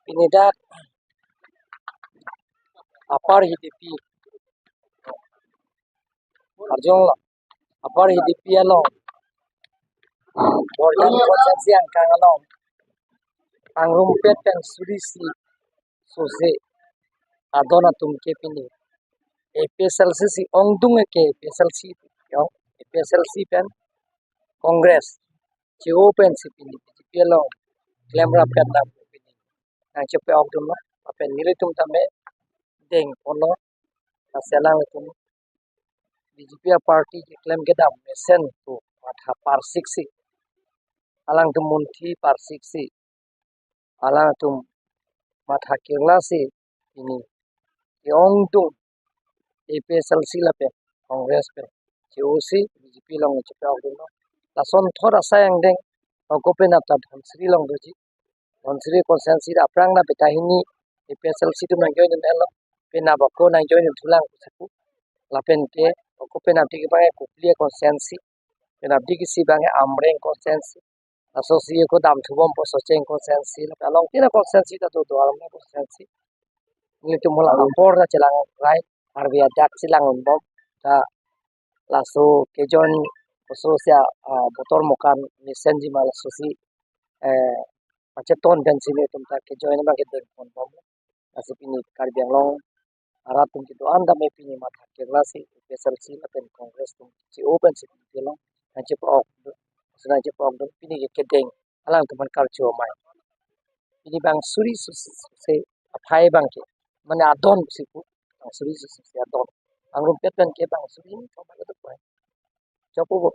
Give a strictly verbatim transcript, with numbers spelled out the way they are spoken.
Pini dak Upper Hidipi arjong lo, Upper Hidipi along Borjan constituency angkang along pangrumpet pen suri isi sose adon atum ke pini A P H L C si ongdung ke A P H L C ong A P H L C pen Congress che-o pensi pini B J P along klemrap pen dam pini nangchepe-ok dunlo, lapen nelitum tame dengponlo, lasi alanglitum B J P a party keklem kedam mesen pu matha parsiksi, alangtum munthi parsiksi, alangtum matha kirlasi pini ke-ongdung A P H L C lapen Congress pen che-o si B J P along chepe-ok dunlo. Lasonthot asai angdeng, ako penap ta Dhansiri along doji. Dhansiri constituency aphrang na beta hini A P H L C atum nang join dunlo, penap ako nang join dun thulang pusi pu. Lapen ke ako penap diki abang ke Kopili constituency, penap dikisi abang ke Amreng constituency, laso si ako damthubompo Socheng constituency, lapen along tina constituency ta do do Armenia constituency. Nelitum hala apor ta chelang rai, arve adak chelang unbom ta laso ke-join oso sia, ah, botor mokan mesenji ma laso si, eh, pacheton pensi nelitum ta ke-join abang ke dengponbom. Lasi pini Karbi Anglong arat atum kedo-an tame pini matha kirlasi A P H L C lapen Congress atum che-o pensi pini along nangchepe-ok dun, lasi nangchepe-ok dun pini ke kedeng alangtum aphan karju amei. Pini bang suri isi sose aphai abang ke, mane adon pusi pu, bang suri isi sose adon. Pangrumpet pen ke bang suri ni koma kedo pai. Chopo bo.